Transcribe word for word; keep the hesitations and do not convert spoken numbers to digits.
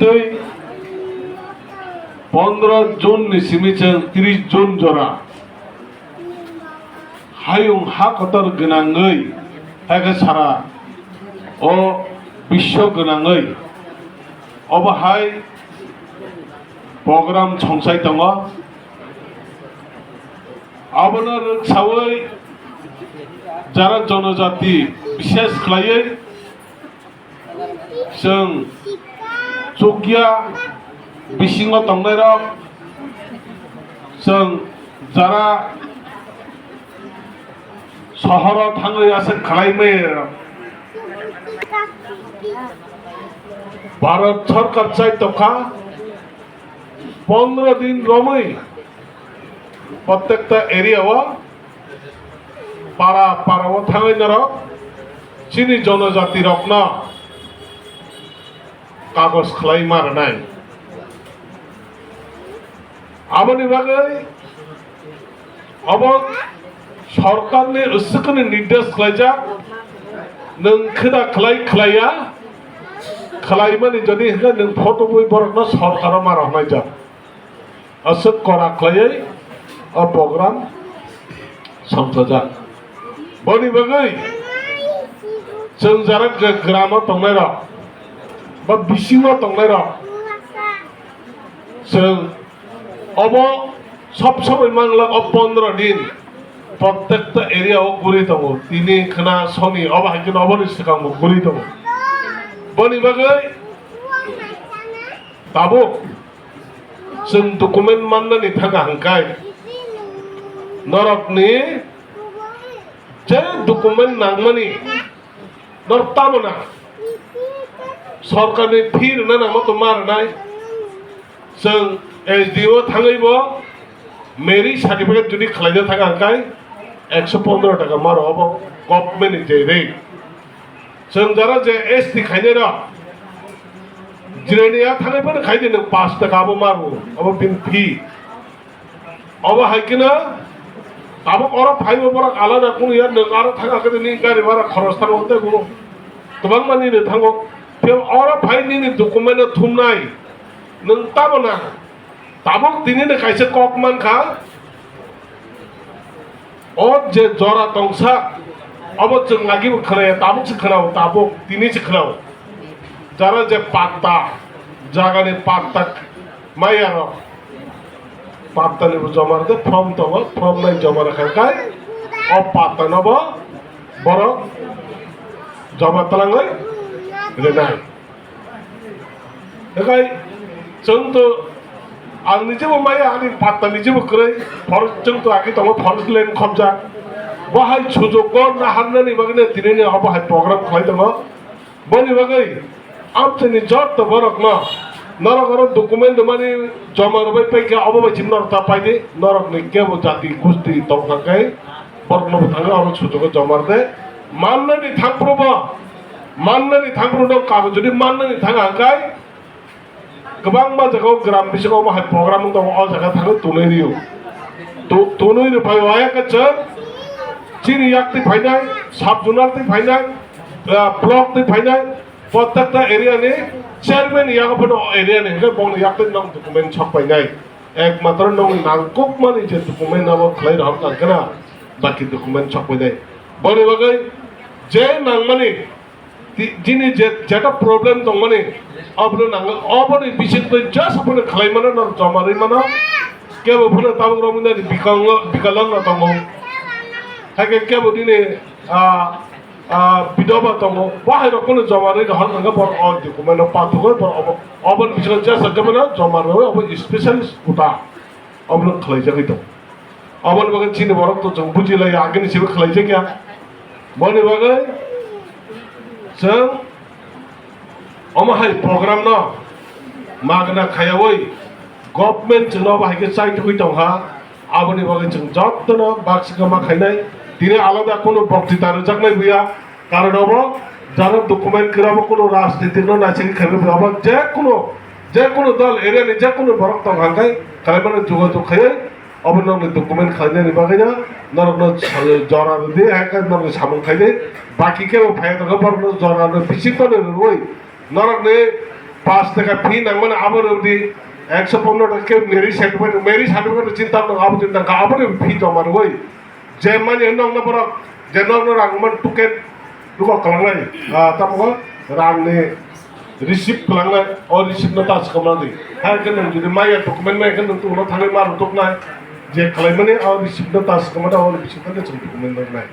Tei pondro June ni simi chwng tris June jora hayung ha kotor gwnangwi, hakhe sara o biswo gwnangwi obo hai program songsai tongo. Abono rwksawi jara jonojati, bishes khlaiwi chwng chukya bisingo tongnairok, chwng jara sohoro thangwi aswk khlai maya. Bharat Sarkar chai tongkha, pondro din romwi prottekta area o, para para o thangwi norok chini jonojati rokno kagoj khlai ma rwnai. Aboni bagwi obo sorkarni swkangni nirdesh khlaijak, nwng kheda khlai khlaiya, khlaimani jodi hwnkhe nwng photo bui borokno sorkaro ma rwnai jak. Aswk kora khlaiwi o program songchajak. Boni bagwi chwng jara gra-, gramo tongnairok ba bisingo tongnairok, chwng obo sob somoi mangla o pondro din prottekta area o guri tongo. Tini khna soni obo hai kheno oboni swkangbo guri tongo. Boni bagwi tabuk chwng document mannani thanga hwnkhe norokni je document nangmani norok tamo na sorkarni fee rwna nangma tongma rwnai. Chwng S D O thangwi bo marriage certificate jodi khlaina thanga hwnkhe ekso pondro taka maro obo government ni je rate. Chwng jara je S T khainai rok, jireni ya thangwi phano khai di nwng pash taka abo maru, abo bini fee. Obo hai kheno tabuk oro phaibo borok alada kunu ya, nwng aro thang khe nini gari bhara khoros thango tei bo kwbangma nini thango. Tei oro phai nini document no thumnai nwng tamo na. Tabuk tini ni kaisa kok mankha, o je jora tongsa, obo chwng lagi bo khwnaya, tabuk se khwnao, tabuk tini se khwnao. Jara je patta, jagani patta maya rok, patta ni bo joma rwdi, form tongo, form nai joma rwkha khai, o patta no bo borok joma twlangwi rwnai. Ekai chwng to ang nijebo maya ani patta nijebo kwrwi forest, chwng to agi tongo forest land khobjak. Bo hai sujuk go naharnani bagwi no tini ni obo hai program khlai tongo. Boni bagwi amchaini jotto borok no norok oro document rwmani joma rwbai paikha, obo bai chini norok ta paidi, norok ni kebo jati gusti tongkha khe borok no bo thangwi oro sujugo joma rwde. Mannani thangphuru bo, mannani thangphuru no kago jodi mannani thang hangkai, kwbangma jaga o gram bisingo omo hai program wng tongo, o jaga thangwi tonwi rio. To-, tonwi rwphai o ayang khe chwng chini yak twi phainai, sub zonal twi phainai, ah, block twi phainai, prottekta area ni chairman ni yago phano o area ni hwnkhe bongni yak twi nok document sok painai. Ekmatro nokni nangkukmani je document abo khlai rohor nangkhe na, baki document sokphainai. Boni bagwi je nangmani ti-, jini je, jeta problem tongmani, obono nango, oboni bisingtwi just obono khlai mano, norok joma rwi mano. Kebo phano tabuk romwi nani bikang-, bikalang no tongo. Haikhe kebo nini, ah, ah, bidoba tongo, bahai rok phano joma rwi rohor nangkhe borok o document no pathogwi borok obo, oboni bisingo jesa jemano joma rwi obo special quota obo khlaijagwi tongo. Oboni bagwi chini borok to chwng bujilaiya, agini simi khlaijakya. Boni bagwi chwng omo hai program no magna khayawi government chwngno obo hai khe chai tugwi tongkha. Aboni bagwi chwng jotono baksa khe ma khainai. Tini alada kunu boktita rwjaknai buya. Karon obo jara document kwrwi, obo kunu rajnitik no naisingwi khaimani buya. Obo je kunu, je kunu dol area ni je kunu borok tong hangkai khlaimano jogajog khaiwi obo nokni document khlainani bagwi no norokno jora rwdi, hai khe norokni samung khaidi. Baki khe bo phaiya tongkha borokno jora rwdi, bisingo rwui norokni Pash taka phi nangmani abo rwdi, ekso pondro taka khe marriage certificate, marriage certificate chinta nang abo chinta kha abo rw phi joma rwwi. Je mani nokno borok, je nokno rang man tuken dugo kalangnai, ah, tamo rangni receipt kalangnai, o receipt no ta swkama di. Hai khe nang jodi maya document mai khe nang tuno thangwi ma rwtuknai, je kalaimani o receipt no ta swkama da, o receipt no chwng document nai.